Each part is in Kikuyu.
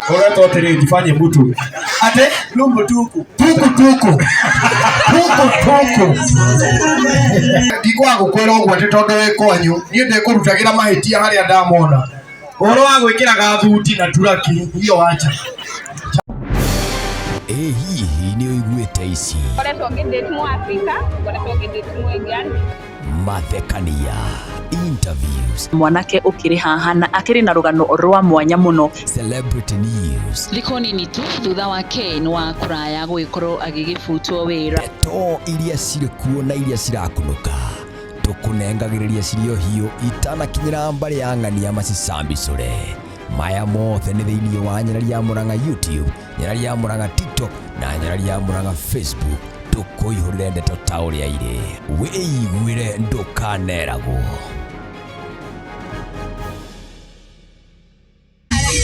Uretwo atĩrĩ jifanye mtu. Ate Lumbu tuku. Tuku tuku. Tuku tuku. Ndikwaga gũkwĩra ũguo atĩ tondũ wĩ kwanyu, niĩ ndĩkũrutagĩra mahĩtia harĩa ndamona. Ũhoro wa gwĩkĩraga thuti na turaki, hiyo wacha. Ĩ hihi nĩ ũiguĩte ici? Ngoretwo ngĩdate Mũafrika, ngoretwo ngĩdate Mũindian. Mathekania, interviews, Mwanake ũkĩrĩ haha na akĩrĩ na rũgano rwa mwanya mũno. Celebrity news, Thikũ nini tu thutha wa Ken wa kũraya gũgĩkorwo agĩgĩbutwo wĩra. Ndeto iria cirĩ kuo na iria cirakunũka tũkũnengagĩrĩria cirĩ o hiũ itanakinyĩra mbarĩ ya ng'ania macicambicũre. Maya mothe nĩ thĩinĩ wa Nyarari ya Mũrang'a YouTube, Nyarari ya Mũrang'a TikTok na Nyarari ya Mũrang'a Facebook. Tũkũihũrĩre ndeto ta ũrĩa irĩ, wĩiguĩre ndũkaneragwo.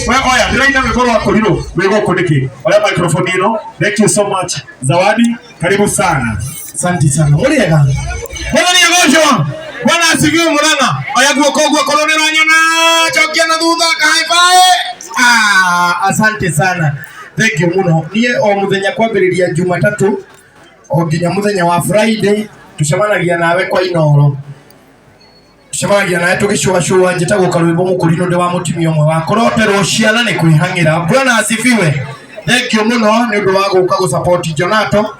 We oya ndĩraina rwĩmbo rwa kũrirũ wĩ gũkũ nĩkĩ? Oya microphone ĩno. Thank you so much. Zawadi, karibu sana. Asante sana. Mũrĩega. Mwathani agocwo. Bwana asifiwe Murang'a. Oya guoko ũguo korwo nĩ ũranyona cokia na thutha ka high five. Ah, asante sana. Thank you mũno. Niĩ o mũthenya kwambĩrĩria Jumatatũ o nginya mũthenya wa Friday tucemanagia nawe kwa Inooro. Tucemanagia nawe tũgĩcũacũa njĩtagwo Karwĩmbo Mũkũrinũ ndĩ wa mũtumia ũmwe wa kũroterwo ciana nĩ kwĩhang'ĩra. Bwana asifiwe. Thank you mũno nĩ ũndũ wa gũka gũ support Jonato.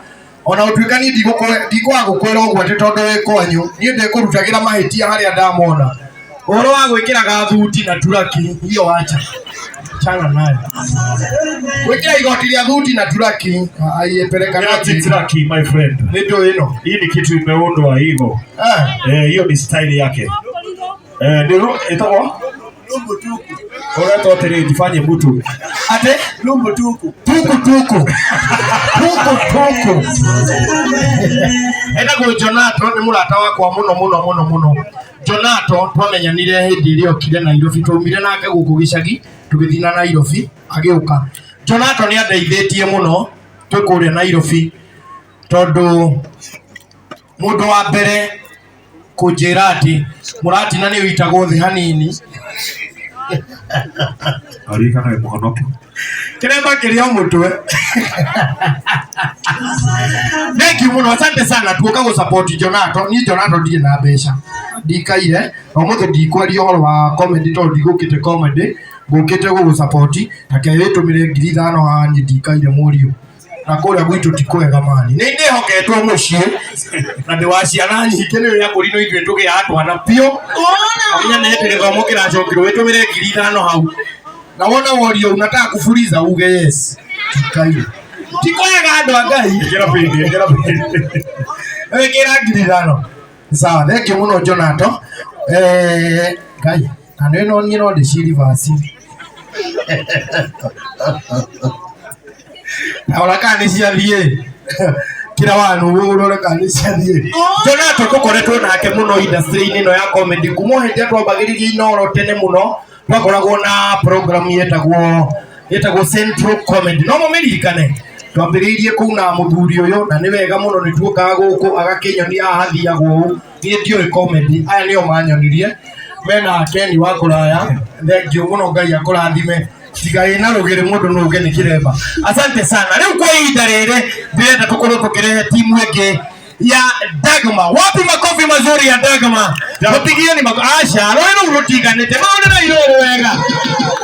Ona gũtuĩka niĩ ndikwaga gũkwĩra ũguo atĩ tondũ wĩ kwanyu, niĩ ndĩkũrutagĩra mahĩtia harĩa ndamona. Ũhoro wa gwĩkĩraga thuti na turaki, hiyo wacha. Chana nayo. Gwĩkĩra igoti rĩa thuti na turaki, aiepeleka Ati traki my friend. Nĩ ndũĩ ĩno. Hii ni kitu imeundwa hivyo. Ah. Eh, hiyo ni style yake. Eh, ndio ĩtagwo Lumbu tuku. Uretwo atĩrĩ jifanye mtu. Ate Lumbu tuku. Tuku tuku. Tuku tuku. Etagwo Jonato nĩ mũrata wakwa mũno mũno mũno mũno. Jonato twamenyanire hĩndĩ ĩrĩa okire Nairobi, twaumire nake gũkũ gĩcagi tũgĩthiĩ na Nairobi agĩũka. Jonato nĩ andeithĩtie mũno twĩ kũrĩa Nairobi tondũ mũndũ wa mbere kũnjĩra atĩ mũratina nĩ ũitagwo thĩ hanini. Aririkana wĩ mũhonoku. Kiremba kĩrĩ o mũtwe. Thank you mũno, asante sana tuoka gũ support Jonato. Niĩ Jonato ndirĩ na mbeca ndikaire na ũmũthĩ ndikwaria ũhoro wa comedy tondũ ndigũkĩte comedy, ngũkĩte gũgũ support. Reke wĩtũmĩre 5,000 haha niĩ ndikaire mũriũ na kũrĩa gwitũ ti kwega mani. Nĩ ndĩhoketwo mũciĩ na ndĩ wa ciana nyingĩ nĩ ũrĩa kũrinũ ithuĩ tũgĩaga twana biũ. Amenya nĩ hĩndĩ gĩthomo kĩracokirwo wĩtũmĩre 5,000 hau na wona worio unataka kufuliza uge yes. Ndikaire ti kwega andũ a Ngai. Ĩkĩra pini, ĩkĩra pini. Ĩkĩra 5,000. Sawa, thank you mũno Jonato. Eh, Ngai, na nĩ no niĩ no ndĩcirivasi. Ona kana nĩ ciathiĩ. Kira wanu ũrore kana nĩ ciathiĩ. Jonato tũkoretwo nake mũno industry-inĩ ĩno ya comedy kuma o hĩndĩ ĩrĩa twambagĩrĩria Inooro tene mũno twakoragwo na program yetagwo Central Comedy no mũmĩririkane twambĩrĩirie kũu na mũthuri ũyũ na nĩ wega mũno nĩ tuokaga gũkũ agakĩnyonia haha hathiagwo ũũ niĩ ndiũĩ comedy aya nĩo manyonirie mena Ken wa kũraya thank you mũno Ngai akũrathime tiga ĩna rũgĩrĩ mũndũ no uge nĩ kĩremba asante sana rĩu kwa ihinda rĩrĩ ndĩrenda tũkorwo tũkĩrehe timu ĩngĩ ya Dagma. Wapi makofi mazuri ya Dagma? Mpigieni makofi. Asha, rũĩ rũu rũtiganĩte. Maũndũ na irũrũ wega.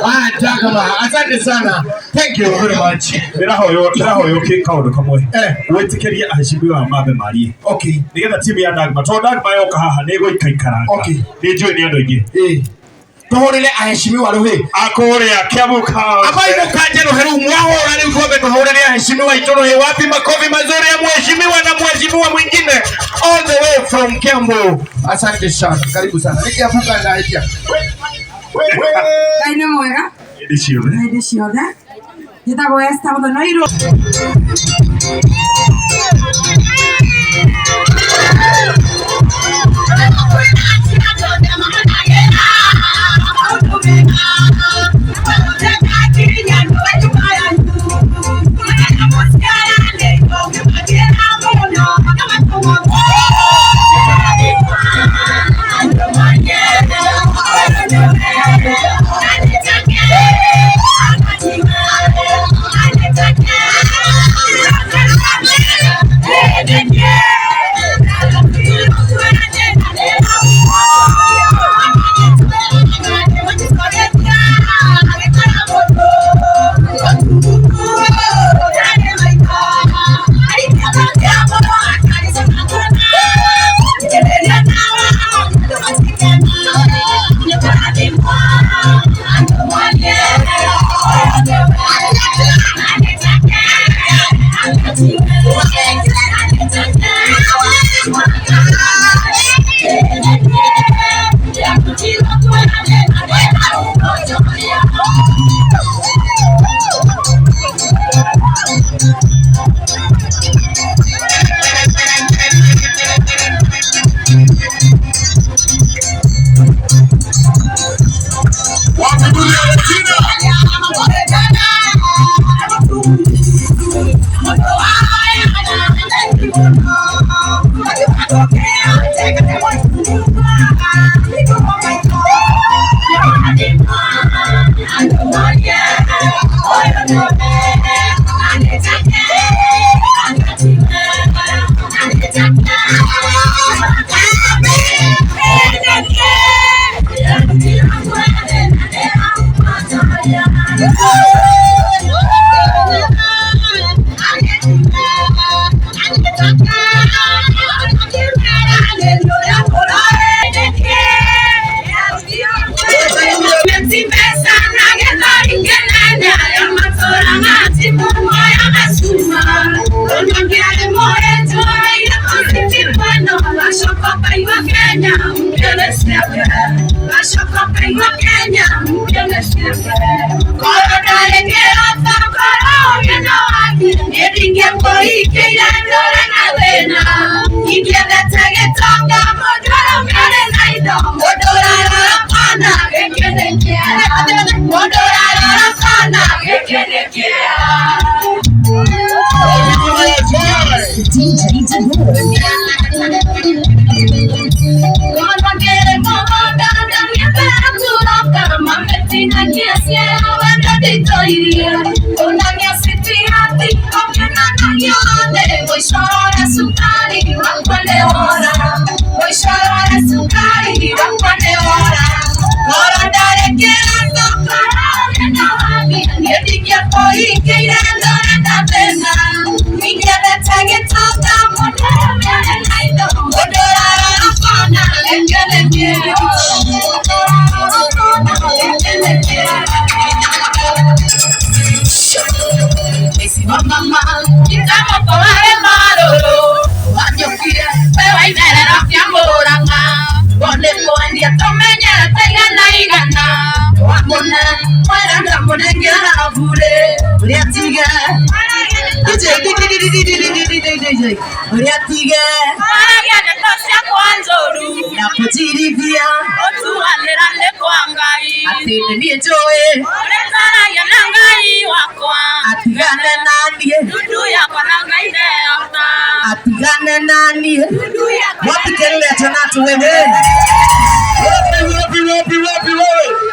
Ah, Dagma, asante sana. Thank you very much. Ndĩrahoywo kaũndũ kamwe. Eh. Wĩtĩkĩrie aheshimiwa mambe marie. Okay. Nĩgetha timu ya Dagma, tondũ Dagma yoka haha nĩ ĩgũikaikaranga. Okay. Nĩ njũĩ nĩ andũ aingĩ. Eh. Tũhũrĩre aheshimiwa rũhĩ. Akũrĩa Kiambu County. Amai mũkanje rũhĩ rũu mwahũra rĩu twambe tũhũrĩre aheshimiwa aitũ rũhĩ. Wapi makofi mazuri ya mheshimiwa na mheshimiwa mwingine all the way from Kiambu. Asante sana. Karibu sana. Nĩ Kiambu kana Ethiopia? Ngai nĩ mwega Hĩndĩ ciothe. Hĩndĩ ciothe. Njĩtagwo Esther Mũthonoirũ.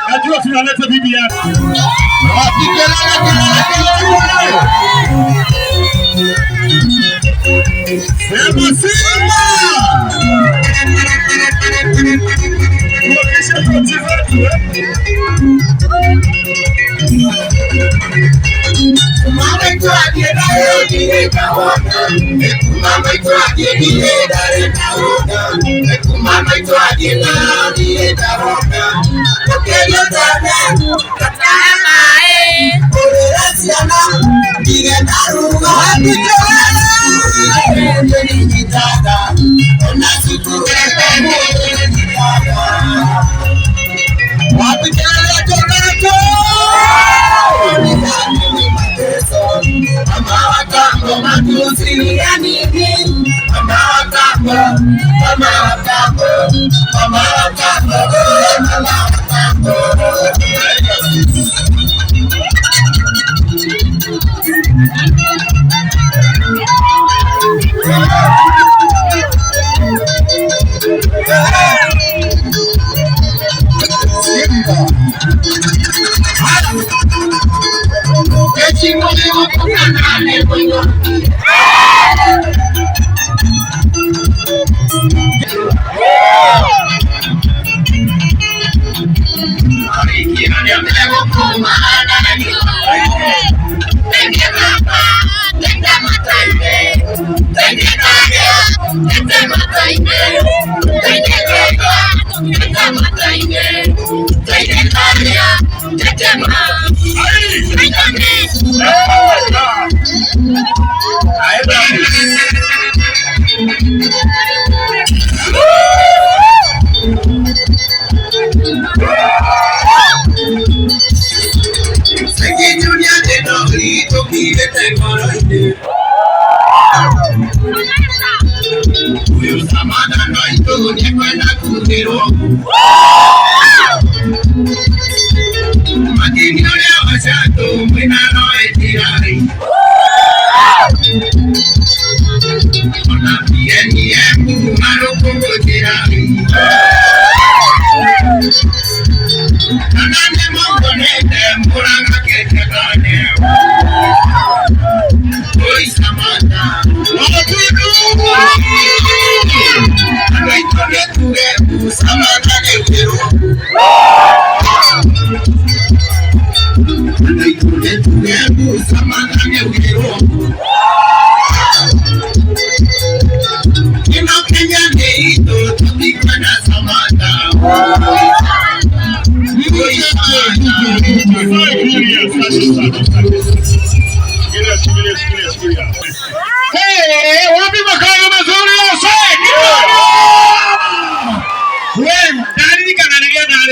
Najua tunaleta bibi yako. Wapi kelele kelele kelele. Sema Simba! Tuwakishe tochi zetu Mama.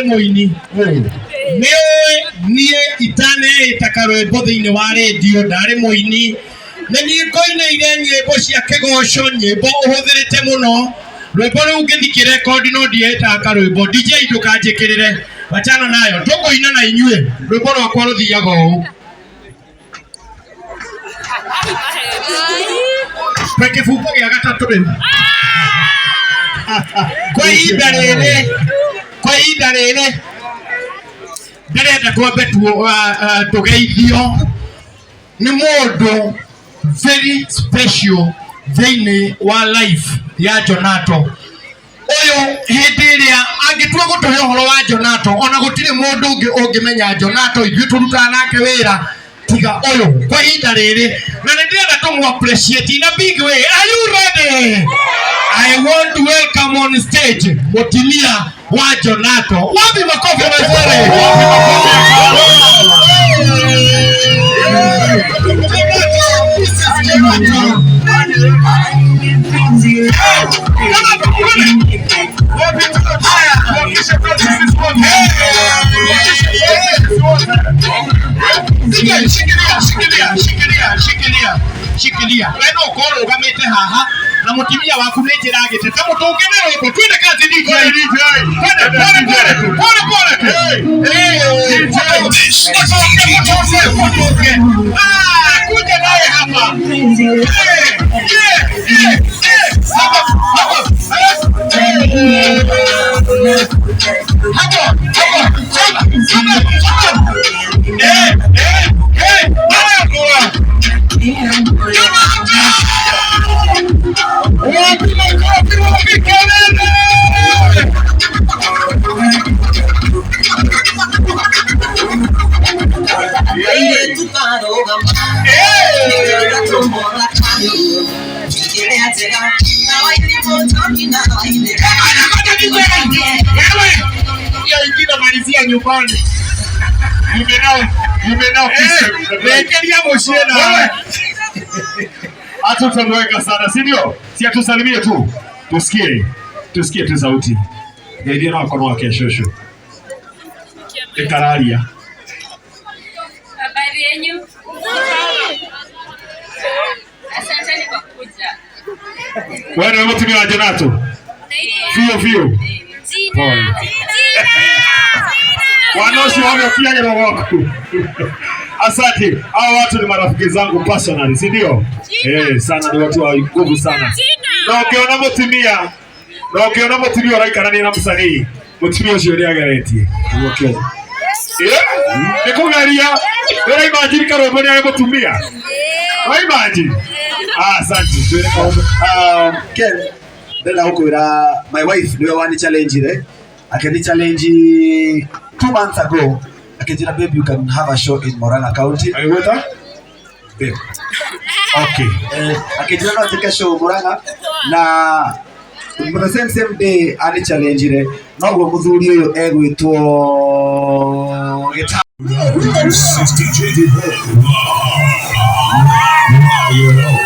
Muini niĩ itaneĩta karwĩmbo thĩinĩ wa rĩndio ndarĩ mũini nĩ niĩ ngoinĩire nyĩmbo cia kĩgoco nyĩmbo ũhũthĩrĩte mũno rwĩmbo rũu ngĩthiĩ rekondi no ndiĩtaga karwĩmbo DJ ndũkanjĩkĩrĩre wachana nayo tũkũina na inyuĩ rwĩmbo rwakwa rũthiaga ũũ twĩ kĩbungo gĩa gatatũ rĩu kwa ihinda rĩrĩ kwa ihinda rĩrĩ ndĩrenda twambe tũgeithio nĩ mũndũ very special thĩinĩ wa life ya Jonato ũyũ hĩndĩ ĩrĩa angĩtua gũtũhe ũhoro wa Jonato ona gũtirĩ mũndũ ũngĩ ũngĩmenya Jonato ithuĩ tũrutaga nake wĩra tiga ũyũ kwa ihinda rĩrĩ na nĩ ndĩrenda tũmũ appreciate in a big way. Are you ready? I want to welcome on stage mũtumia wa Jonato. Wapi makofi mazuri? Wapi makofi Shikilia, shikilia, shikilia, shikilia, shikilia. We no ũkorwo ũrũgamĩte haha na mũtumia waku nĩ njĩra agĩte ta mũtũnge na rwĩmbo twende kazi DJ. Twende pole pole tu, pole pole tu. Mũtũnge, mũtũnge. Ah, kuja naye hapa. Hapa, hapa. Hapa, hapa. Saba, saba, malizia nyumbani. Rekeria muciĩ nawe. Hatutamweka sana, si ndio? Si atusalimie tu. Tusikie. Tusikie tu sauti. Geithia na mkono wake shosho. Ikararia. Habari yenu? Asanteni kwa kuja. Wewe ni mtumia wa Jonato. Fio fio. Jina. Wanosi wamekiaga waku. Asante. Hao watu ni marafiki zangu personally, si ndio? Sana ni watu wa nguvu sana. Na ukiona mutumia, na ukiona mutumia uraikarania na msanii, mutumia ucio ni ageretie. Niguo kĩothe. Nĩ kũgeria. Wĩra imagine Karũmbe nĩ arĩ mũtumia. Wa imagine. Ah, asante. Twĩre kaũndũ. Ken, ndĩrenda gũkwĩra my wife nĩwe wani challenge re akĩni challenge 2 months ago, akĩnjĩra, "Babe, you can have a show in Murang'a County." Agĩgwĩta? Babe. Okay. Akĩnjĩra no njĩke show Murang'a, na the same same day ani challenge re noguo mũthuri ũyũ egwĩtwo Gĩta. This is DJ Debo. Now you know.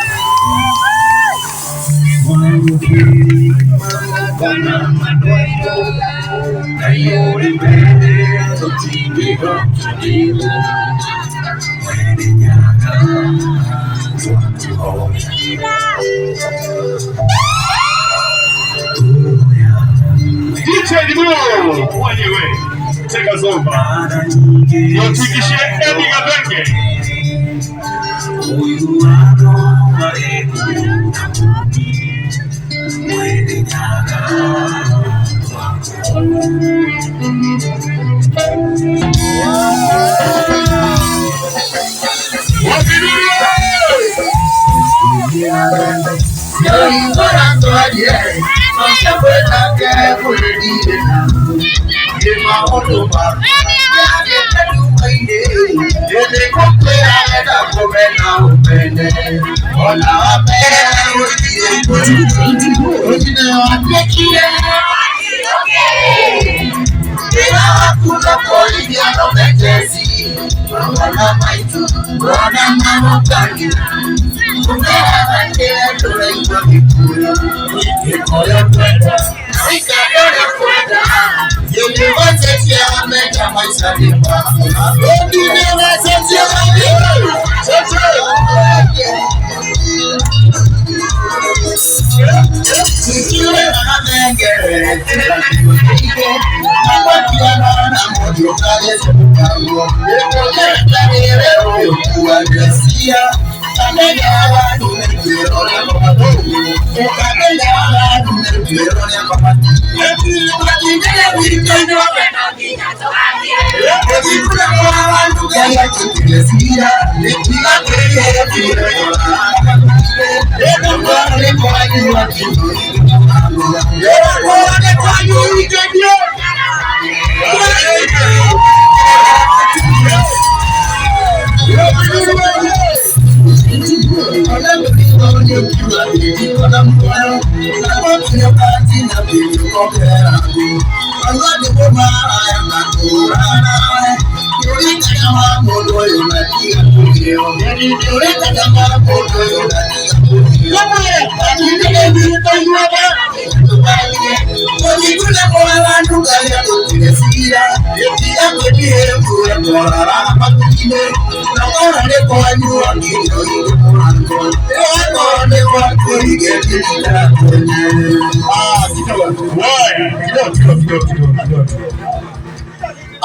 DJ Debo mwenyewe. Take us over. Ndio tuikishie Eddie Gathenge.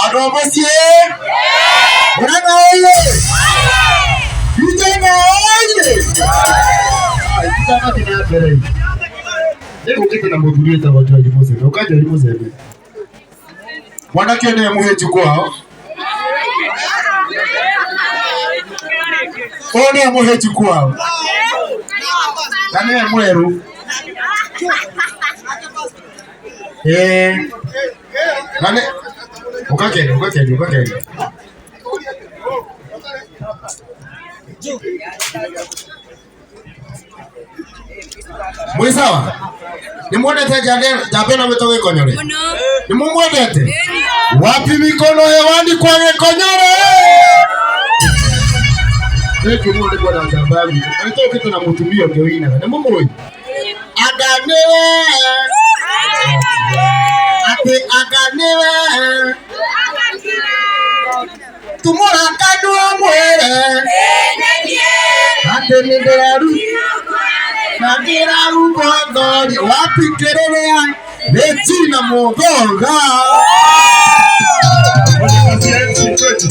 Andũ a mũciĩ, Murang'a oye! Vijana oye! Itanathiĩ na mbere nĩgũkĩte na mũthuri wĩtagwo George Mũcebe. Ũka George Mũcebe, mwanake ũyũ nĩwe mũhĩnju kwao. Ũyũ nĩwe mũhĩnju kwao na nĩwe mwerũ. Ĩĩ, na nĩ ũka Kenya, ũka Kenya, ũka Kenya. Mwĩ sawa? Nĩ mwendete njamba ĩno gwĩtwo Gĩkonyore? Nĩ mũmwendete? Wapi mikono hewani kwa Gĩkonyore? Thank you mũno nĩ kuona njamba ya gwitũ. Na nĩ tũkĩte na mũtumia ũngĩ ũinaga. Nĩ mũmũĩ? Anga nĩwe. Atĩ anga nĩwe. Tumũra kanua mwĩre. Atĩ nĩ ndĩraru. Na ndĩrarugwo wapi kĩrĩrĩa nĩ Tina Mũthonga. Fanya kazi ya MC kwetu.